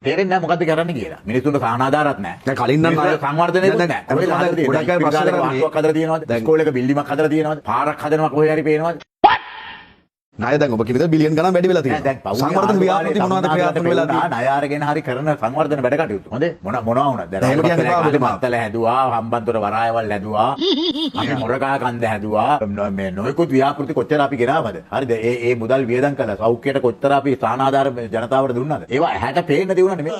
තේරෙන්නේ නැහැ මොකද්ද කරන්න කියලා. මිනිස්සුන්ට සහනාධාරත් නැහැ. දැන් කලින් නම් මිනිස්සුන්ට සංවර්ධනයකුත් දැන් නැහැ. කොහෙද දැන් හදලා තියෙන්නේ? ගොඩක් අය ප්‍රශ්න ඉස්පිරිතාලෙක කරන්නේ වාස්තුවක් හදලා තියෙනවද? දැන් ඉස්කෝලේක බිල්ඩිමක් හදලා තියෙනවද? පාරක් හදනවා කොහේ හරි පේනවද? ණය දැන් ඔබ කියන බිලියන් ගණන් වැඩි වෙලා නෑ, දැන් තියෙනවා. පහුගිය සංවර්ධන ව්‍යාපෘති මොනවද ක්‍රියාත්මක වෙලා තියෙන්නේ? ණය අරගෙන හරි කරන සංවර්ධන වැඩ කටයුතු. හොඳේ, මොන මොනවා වුණත් දැන් එහෙම කියන්න එපා ඔබතුමා. මත්තල හැදුවා, හම්බන්තොට වරායවල් හැදුවා, අපි මොරගහ කන්ද හැදුවා, මේ නොයෙකුත් ව්‍යාපෘති කොච්චර අපි ගෙනාවද? හරිද? ඒ ඒ මුදල් වියදම් කළා. සෞඛ්‍යයට කොච්චර අපි ස්ථානාධාර ජනතාවට දුන්නාද? ඒවා ඇහැට පේන්න තිබුණා නෙමෙයි.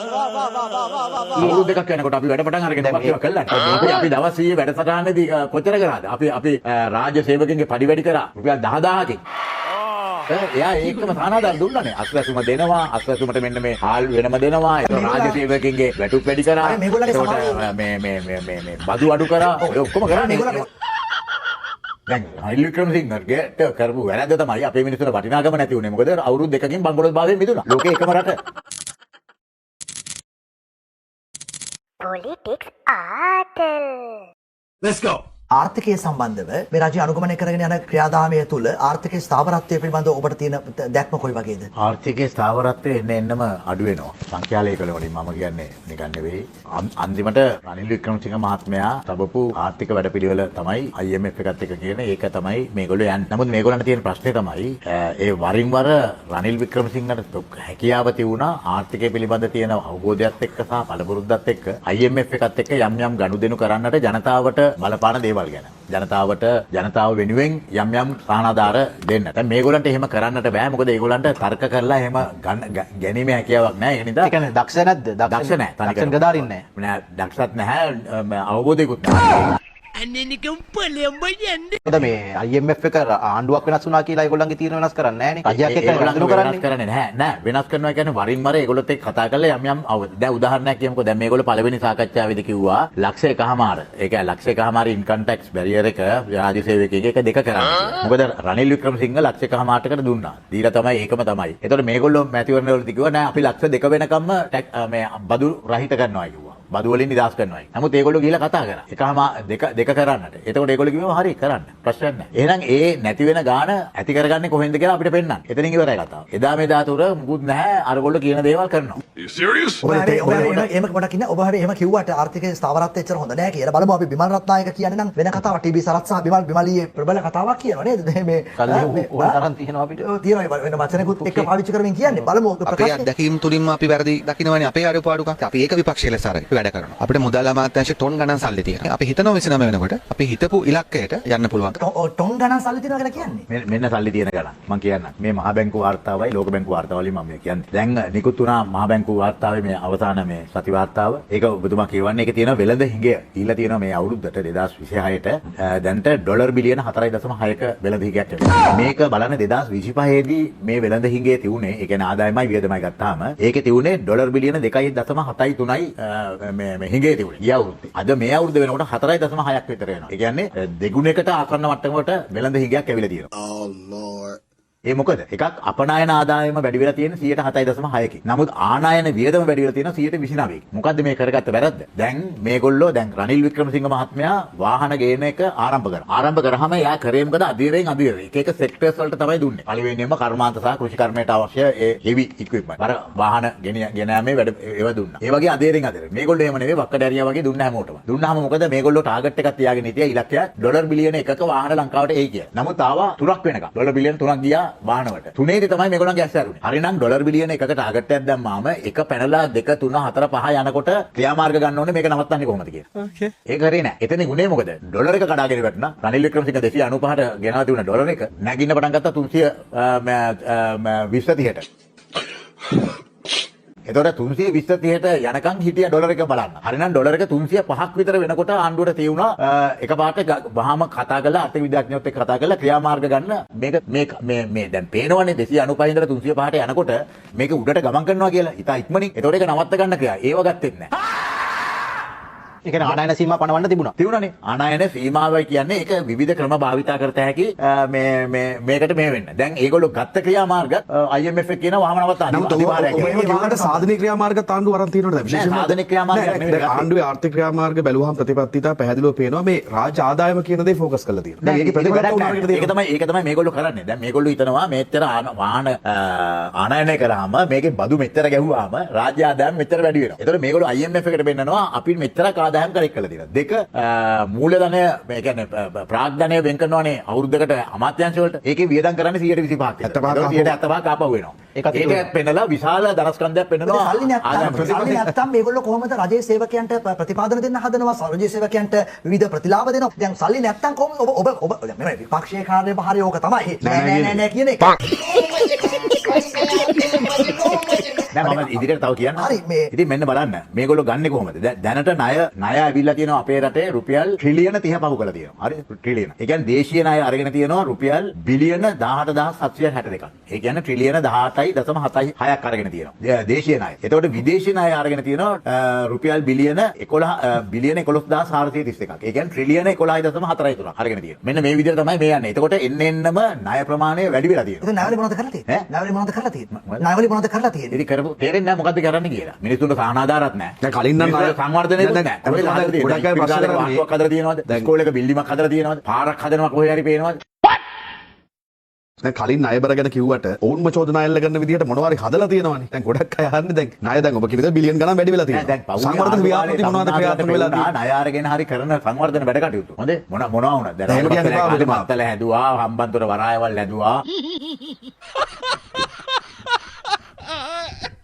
අවුරුදු දෙකක් යනකොට අපි වැඩ පටන් අරගෙන මොකක් ඒවා කළානේ. අපි අපි දවස් 100 වැඩසටහනේදී කොච්චර කරාද? අපි අපි රාජ්‍ය සේවකයන්ගේ පඩි වැඩි කරා රුපියල් 10,000කින්. එයා ඒකම සානාදාර දුන්නානේ. අස්වැසුම දෙනවා, අස්වැසුමට මෙන්න මේ හාල් වෙනම දෙනවා. ඒක රාජ්‍ය සේවකයන්ගේ වැටුප් වැඩි කරා. අර මේගොල්ලන්ගේ එතකොට මේ මේ මේ මේ මේ බදු අඩු කරා. ඔය ඔක්කොම කරන්නේ. මේගොල්ලන්ගේ දැන් රනිල් වික්‍රමසිංහට කරපු වැරද්ද තමයි අපේ මිනිස්සුන්ට වටිනාකම නැති වුණේ. මොකද අවුරුදු දෙකකින් බංගලෝස් භාවයෙන් මිදුණා. ලෝකේ එකම රට. Politics ආතල්. Let's go. ආර්ථිකය සම්බන්ධව මේ රජය අනුගමනය කරගෙන යන ක්‍රියාදාමය තුළ ආර්ථිකයේ ස්ථාවරත්වය පිළිබඳව ඔබට තියෙන දැක්ම කොයි වගේද? ආර්ථිකයේ ස්ථාවරත්වය එන්න එන්නම අඩු වෙනවා. සංඛ්‍යාලේඛන වලින් මම කියන්නේ නිකන් නෙවෙයි. අන්තිමට රනිල් වික්‍රමසිංහ මහත්මයා තබපු ආර්ථික වැඩපිළිවෙල තමයි IMF එකත් එක්ක කියන ඒක තමයි මේගොල්ලෝ යන්නේ. නමුත් මේගොල්ලන්ට තියෙන ප්‍රශ්නේ තමයි ඒ වරින් වර රනිල් වික්‍රමසිංහට හැකියාව තිබුණා ආර්ථිකය පිළිබඳ තියෙන අවබෝධයත් එක්ක සහ පළපුරුද්දත් එක්ක IMF එකත් එක්ක යම් යම් ගනුදෙනු කරන්නට ජනතාවට බලපාන දේවල් ගැන. ජනතාවට ජනතාව වෙනුවෙන් යම් යම් සහනාධාර දෙන්න. දැන් මේගොල්ලන්ට එහෙම කරන්නට බෑ. මොකද ඒගොල්ලන්ට තර්ක කරලා එහෙම ගැනීමේ හැකියාවක් නෑ. ඒ නිසා ඒ කියන්නේ දක්ෂ නැද්ද? දක්ෂ නෑ. දක්ෂ නිලධාරීන් නෑ. නෑ, දක්ෂත් නැහැ, අවබෝධයකුත් නැහැ. අනේ නිකන් පලයන් යන්න. මොකද මේ IMF එක ආණ්ඩුවක් වෙනස් වුණා කියලා ඒගොල්ලන්ගේ තීරණ වෙනස් කරන්නේ නෑනේ. රජයක් එක්ක ඒගොල්ලන් ගනුදෙනු වෙනස් කරන්නේ. කරන්නේ නැහැ. නෑ, වෙනස් කරනවා කියන්නේ වරින් වර ඒගොල්ලොත් එක්ක කතා කරලා යම් යම් දැන් උදාහරණයක් කියමුකෝ. දැන් මේගොල්ලෝ පළවෙනි සාකච්ඡාවේදී කිව්වා ලක්ෂ එකහමාර. ඒ කියන්නේ ලක්ෂ එකහමාර ඉන්කම් ටැක්ස් බැරියර් එක රාජ්‍ය සේවකයෙක්ගේ එක දෙක කරන්න කියලා. මොකද රනිල් වික්‍රමසිංහ ලක්ෂ එකහමාරකට දුන්නා. දීලා තමයි ඒකම තමයි. එතකොට මේගොල්ලෝ මැතිවරණ වලදී කිව්වා නෑ අපි ලක්ෂ දෙක වෙනකම්ම මේ බදු රහිත කරනවා කිව්වා. බදු වලින් නිදහස් කරනවා. නමුත් ඒගොල්ලෝ ගිහිල්ලා කතා කරා. එකහම දෙක කරන්නට. එතකොට ඒගොල්ලෝ කිව්වා හරි කරන්න. ප්‍රශ්නයක් නෑ. එහෙනම් ඒ නැති වෙන ගාණ ඇති කරගන්නේ කොහෙන්ද කියලා අපිට පෙන්නන්න. එතනින් ඉවරයි කතාව. එදා මෙදා තුර මුකුත් නැහැ. අරගොල්ලෝ කියන දේවල් කරනවා. You serious? ඔබ හැබැයි ඔබ හැබැයි එහෙම පොඩක් ඉන්න. ඔබ හැබැයි එහෙම කිව්වට ආර්ථිකයේ ස්ථාවරත්වය එච්චර හොඳ නෑ කියලා. බලමු අපි බිමල් රත්නායක කියන්නේ නම් වෙන කතාවක්. ටීබී සරත් සහ බිමල් බිමලීයේ ප්‍රබල කතාවක් කියනවා නේද? මේ සල්ලි මේ ඕන තරම් තියෙනවා අපිට. ඔව්, තියෙනවා. වෙන වචනකුත් එක්ක පාවිච්චි කරමින් කියන්නේ. බලමු ඔබ අපේ ප්‍රකාශය. අත්දැකීම් තුලින්ම අපි වැරදි දකින්නවනේ අපේ අඩුපාඩුකම්. අපි ඒක විපක්ෂය ලෙස අරගෙන වැඩ කරනවා. අපිට මුදල් අමාත්‍යාංශ ටොන් ගණන් සල්ලි තියෙනවා. අපි හිතනවා 29 වෙනකොට අපි හිතපු ඉලක්කයට යන්න පුළුවන්. ටොන් ගණන් සල්ලි තියෙනවා කියලා කියන්නේ. මෙන්න සල්ලි තියෙන ගණන්. මං කියන්නම්. මේ මහා බැංකු වාර්තාවයි ලෝක බැංකු වාර්තාවලින් මම මේ කියන්නේ. දැන් නිකුත් වුණා මහා බැංකු වාර්තාවේ මේ අවසාන මේ සති වාර්තාව. ඒක ඔබතුමා කියවන්නේ ඒකේ තියෙන වෙළඳ හිඟය. දීලා තියෙනවා මේ අවුරුද්දට 2026ට දැන්ට ඩොලර් බිලියන 4.6ක වෙළඳ හිඟයක් ඇවිල්ලා. මේක බලන්න 2025 දී මේ වෙළඳ හිඟය තියුනේ, ඒ කියන්නේ ආදායමයි වියදමයි ගත්තාම ඒකේ තියුනේ ඩොලර් බිලියන 2.73යි මේ මේ හිඟය තිබුණේ ගිය අවුරුද්දේ. අද මේ අවුරුද්ද වෙනකොට 4.6ක් විතර වෙනවා. ඒ කියන්නේ දෙගුණයකට ආසන්න මට්ටමකට වෙළඳ හිඟයක් ඇවිල්ලා තියෙනවා. Oh Lord. ඒ මොකද? එකක් අපනායන ආදායම වැඩි වෙලා තියෙන 7.6කින්. නමුත් ආනායන වියදම වැඩි වෙලා තියෙන 29කින්. මොකද්ද මේ කරගත්ත වැරද්ද? දැන් මේගොල්ලෝ දැන් රනිල් වික්‍රමසිංහ මහත්මයා වාහන ගේන එක ආරම්භ කරා. ආරම්භ කරාම එයා කරේ මොකද? අධීරයෙන් අධීර. එක එක සෙක්ටර්ස් වලට තමයි දුන්නේ. පළවෙනියෙන්ම කර්මාන්ත සහ කෘෂි කර්මයට අවශ්‍ය ඒ හෙවි ඉක්විප්මන්ට්. අර වාහන ගෙන යාමේ වැඩ ඒවා දුන්නා. ඒ වගේ අධීරයෙන් අධීර. මේගොල්ලෝ එහෙම නෙවෙයි වක්කඩ ඇරියා වගේ දුන්න හැමෝටම. දුන්නාම මොකද මේගොල්ලෝ ටාගට් එකක් තියාගෙන හිටියා ඉලක්කයක් ඩොලර් බිලියන එකක වාහන ලංකාවට එයි කියලා. නමුත් ආවා 3ක් වෙනකම්. ඩොලර් බිලියන 3ක් ගියා වාහනවලට. තුනේදී තමයි මේගොල්ලන්ගේ ඇස් ඇරුනේ. හරිනම් ඩොලර් බිලියන එකක ටාගට් එකක් දැම්මාම එක පැනලා 2 3 4 5 යනකොට ක්‍රියාමාර්ග ගන්න ඕනේ මේක නවත්තන්නේ කොහොමද කියලා. ඒක කරේ නෑ. එතනින් උනේ මොකද? ඩොලර් එක කඩාගෙන වැටුණා. රනිල් වික්‍රමසිංහ 295ට ගෙනලා තිබුණ ඩොලර් එක නැගින්න පටන් ගත්තා 320 30ට. එතකොට 320 30ට යනකම් හිටිය ඩොලර් එක බලන්න. හරිනම් ඩොලර් එක 305ක් විතර වෙනකොට ආණ්ඩුවට තියුණා එකපාරට වහාම කතා කරලා ආර්ථික විද්‍යාඥයොත් එක්ක කතා කරලා ක්‍රියාමාර්ග ගන්න. මේක මේ මේ මේ දැන් පේනවනේ 295 ඉඳලා 305ට යනකොට මේක උඩට ගමන් කරනවා කියලා. ඉතා ඉක්මනින්. එතකොට ඒක නවත්ත ගන්න ක්‍රියා. ඒව ගත්තෙත් නෑ. ඒ කියන්නේ ආනයන සීමා පනවන්න තිබුණා. තිබුණානේ. ආනයන සීමාවයි කියන්නේ ඒක විවිධ ක්‍රම භාවිතා කරත හැකි මේ මේ මේකට මේ වෙන්න. දැන් ඒගොල්ලෝ ගත්ත ක්‍රියාමාර්ග IMF එක කියනවා වහම නවත්තන්න. නමුත් ඔබ එහෙම කිව්වට සාධනීය ක්‍රියාමාර්ගත් ආණ්ඩුව අරන් තියෙනවනේ දැන් විශේෂයෙන්ම සාධනීය ක්‍රියාමාර්ගයක් නෙවෙයි. දැන් ආණ්ඩුවේ ආර්ථික ක්‍රියාමාර්ග බැලුවහම ප්‍රතිපත්තිතා පැහැදිලිව පේනවා මේ රාජ්‍ය ආදායම කියන දේ ෆෝකස් කරලා තියෙනවා. දැන් ඒකේ ප්‍රතිඵලයක් උනාට ඒක තමයි ඒක තමයි මේගොල්ලෝ කරන්නේ. දැන් මේගොල්ලෝ හිතනවා මෙච්චර වාහන ආනයනය කරාම මේකේ බදු මෙච්චර ගැහුවාම රාජ්‍ය ආදායම මෙච්චර වැඩි වෙනවා. ඒතකොට මේගොල්ලෝ IMF එකට පෙන්නනවා අපි මෙච්චරක් ආදායම් කලෙක්ට් කරලා තියෙනවා. දෙක මූලධනය මේ කියන්නේ ප්‍රාග්ධනය වෙන් කරනවානේ අවුරුද්දකට අමාත්‍යාංශ වලට. ඒකේ වියදම් කරන්නේ 125ක් විතර. 75ක් ආපහු වෙනවා. ඒක පෙන්නලා විශාල ධනස්කන්ධයක් පෙන්නනවා. සල්ලි නැත්තම් මේගොල්ලෝ කොහොමද රජයේ සේවකයන්ට ප්‍රතිපාදන දෙන්න හදනවා, රජයේ සේවකයන්ට විවිධ ප්‍රතිලාභ දෙනවා. දැන් සල්ලි නැත්තම් කොහොමද ඔබ ඔබ ඔබ දැන් මෙහෙමයි විපක්ෂයේ කාර්යභාරය ඕක තමයි. නෑ නෑ නෑ නෑ කියන එක. නෑ මම ඉදිරියට තව කියන්න. හරි මේ ඉතින් මෙන්න බලන්න මේගොල්ලෝ ගන්නෙ කොහොමද? දැනට ණය ඇවිල්ලා තියෙනවා අපේ රටේ රුපියල් ට්‍රිලියන 30 පහු කරලා තියෙනවා. හරි ට්‍රිලියන. ඒ කියන්නේ දේශීය ණය අරගෙන තියෙනවා රුපියල් බිලියන 18762ක්. ඒ කියන්නේ ට්‍රිලියන 18.76ක් අරගෙන තියෙනවා. දේශීය ණය. එතකොට විදේශීය ණය අරගෙන තියෙනවා රුපියල් බිලියන 11 බිලියන 11431ක්. ඒ කියන්නේ ට්‍රිලියන 11.43ක් අරගෙන තියෙනවා. මෙන්න මේ විදිහට තමයි මේ යන්නේ. එතකොට එන්න එන්නම ණය ප්‍රමාණය වැඩි වෙලා තියෙනවා. ඉතින් ණයවල මොනවද කරලා තියෙන්නේ? ණයවල මොනවද කරලා තියෙන්නේ? ණයවල මොනවද කරලා තියෙන්නේ? ඉතින් කරපු තේරෙන්නේ නැහැ මොකද්ද කරන්න කියලා. මිනිස්සුන්ට සහනාධාරත් නැහැ. දැන් කලින් නම් සංවර්ධනයකුත් නැහැ. ගොඩක් අය ප්‍රශ්න කරන්නේ වාහුවක් හදලා තියෙනවද? ඉස්කෝලේක බිල්ඩිමක් හදලා තියෙනවද? පාරක් හදනවා කොහේ හරි පේනවද? දැන් කලින් ණයබර ගැන කිව්වට ඔවුන්ම චෝදනා එල්ල කරන විදිහට මොනවා හරි හදලා තියෙනවනේ. දැන් ගොඩක් අය අහන්නේ දැන් ණය දැන් ඔබ කියන විදිහට බිලියන් ගණන් වැඩි වෙලා තියෙනවා. දැන් සංවර්ධන ව්‍යාපෘති මොනවද ක්‍රියාත්මක වෙලා තියෙන්නේ? ණය අරගෙන හරි කරන සංවර්ධන වැඩ කටයුතු. හොඳේ මොන මොනවා වුණත් දැන් එහෙම කියන්න එපා ඔබතුමා. මත්තල හැදුවා, හම්බන්තොට වරායවල් හැදුවා.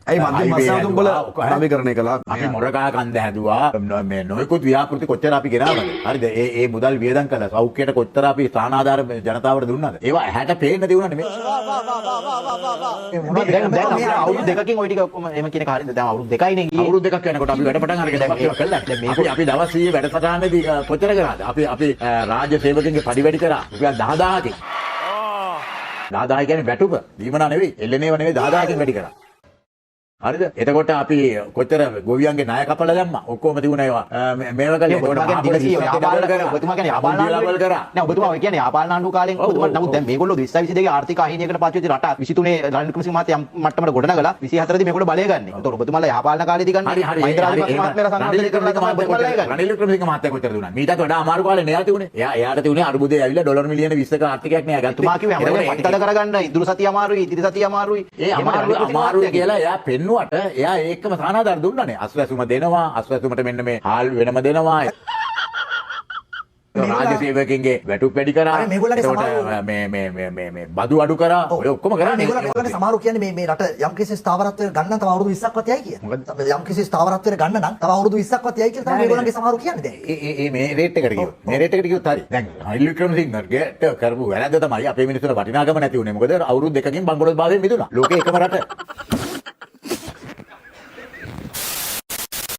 ඇයි මධ්‍යම බස් නැවතුම් වල නවීකරණය කළා? අපි මොරගා කන්ද හැදුවා, මේ නොයෙකුත් ව්‍යාපෘති කොච්චර අපි ගෙනාවද? හරිද? ඒ ඒ මුදල් වියදම් කළා. සෞඛ්‍යයට කොච්චර අපි ස්ථානාධාර ජනතාවට දුන්නාද? ඒවා ඇහැට පේන්න තියුණා නෙමෙයි. මොනවද දැන් දැන් අපි අවුරුදු දෙකකින් ওই ටික ඔක්කොම එහෙම කියන එක හරියද? දැන් අවුරුදු දෙකයිනේ ගියේ. අවුරුදු දෙකක් වෙනකොට අපි වැඩ පටන් අරගෙන දැන් කළා. දැන් මේ අපි දවස් 100 වැඩසටහනේදී කොච්චර කරාද? අපි අපි රාජ්‍ය සේවකයන්ගේ පඩි වැඩි කරා. රුපියල් 10000කින්. 10000 කියන්නේ වැටුප. දීමනා නෙවෙයි, එල්ලෙනේව නෙවෙයි 10000කින් වැඩි කරා. හරිද? එතකොට අපි කොච්චර ගොවියන්ගේ ණය කපලා දැම්මා. ඔක්කොම තිබුණා ඒවා. මේව කළේ. ඔබතුමා කියන්නේ යාපාල ඩබල් කරා. නෑ ඔබතුමා ඔය කියන්නේ යාපාලන ආණ්ඩුව කාලෙන් ඔබතුමා. නමුත් දැන් මේගොල්ලෝ 2022 ආර්ථික අහිමියකට පත් වෙච්ච රට 23 රනිල් වික්‍රමසිංහ මහත්තයා යම් මට්ටමකට ගොඩනගලා 24 දී මේගොල්ලෝ බලය ගන්න. එතකොට ඔබතුමාලා යාපාලන කාලේදී ගන්න. මහින්ද රාජපක්ෂ මහත්මයාලා සංවර්ධනය කරලා තමයි ඔබතුමාලා ඒ ගන්න. රනිල් වික්‍රමසිංහ මහත්තයා කොච්චර දුන්නා? මීටත් වඩා අමාරු කාලේ නෑ තිබුණේ. එයාට තිබුණේ අරුබුදේ ඇවිල්ලා ඩොලර් මිලියන 20ක ආර්ථිකයක් නෑ ගත්තා. තුමා කිව්වේ හැම වෙලේම පටිතද කරගන්න ඉදිරි සතිය අමාරුයි, ඉදිරි සතිය අමාරුයි. ඒ අමාරුයි කියලා එයා පෙන්නුවට එයා ඒකම සානාධාර දුන්නානේ. අස්වැසුම දෙනවා, අස්වැසුමට මෙන්න මේ හාල් වෙනම දෙනවා. රාජ්‍ය සේවකයන්ගේ වැටුප් වැඩි කරා. එතකොට මේ මේ මේ මේ මේ බදු අඩු කරා. ඔය ඔක්කොම කරා. මේගොල්ලන්ගේ සමහරු කියන්නේ මේ මේ රට යම් කිසි ස්ථාවරත්වයකට ගන්න නම් තව අවුරුදු 20ක්වත් යයි කියලා. යම් කිසි ස්ථාවරත්වයකට ගන්න නම් තව අවුරුදු 20ක්වත් යයි කියලා තමයි මේගොල්ලන්ගේ සමහරු කියන්නේ දැන්. ඒ ඒ ඒ මේ රේට් එකට කිව්වොත්. මේ රේට් එකට කිව්වොත් හරි. දැන් රනිල් වික්‍රමසිංහට කරපු වැරද්ද තමයි අපේ මිනිස්සුන්ට වටිනාකම නැති වුණේ. මොකද අවුරුදු දෙකකින් බංගලෝස් භාවයෙන් මිදුණා. ලෝකේ එකම රට.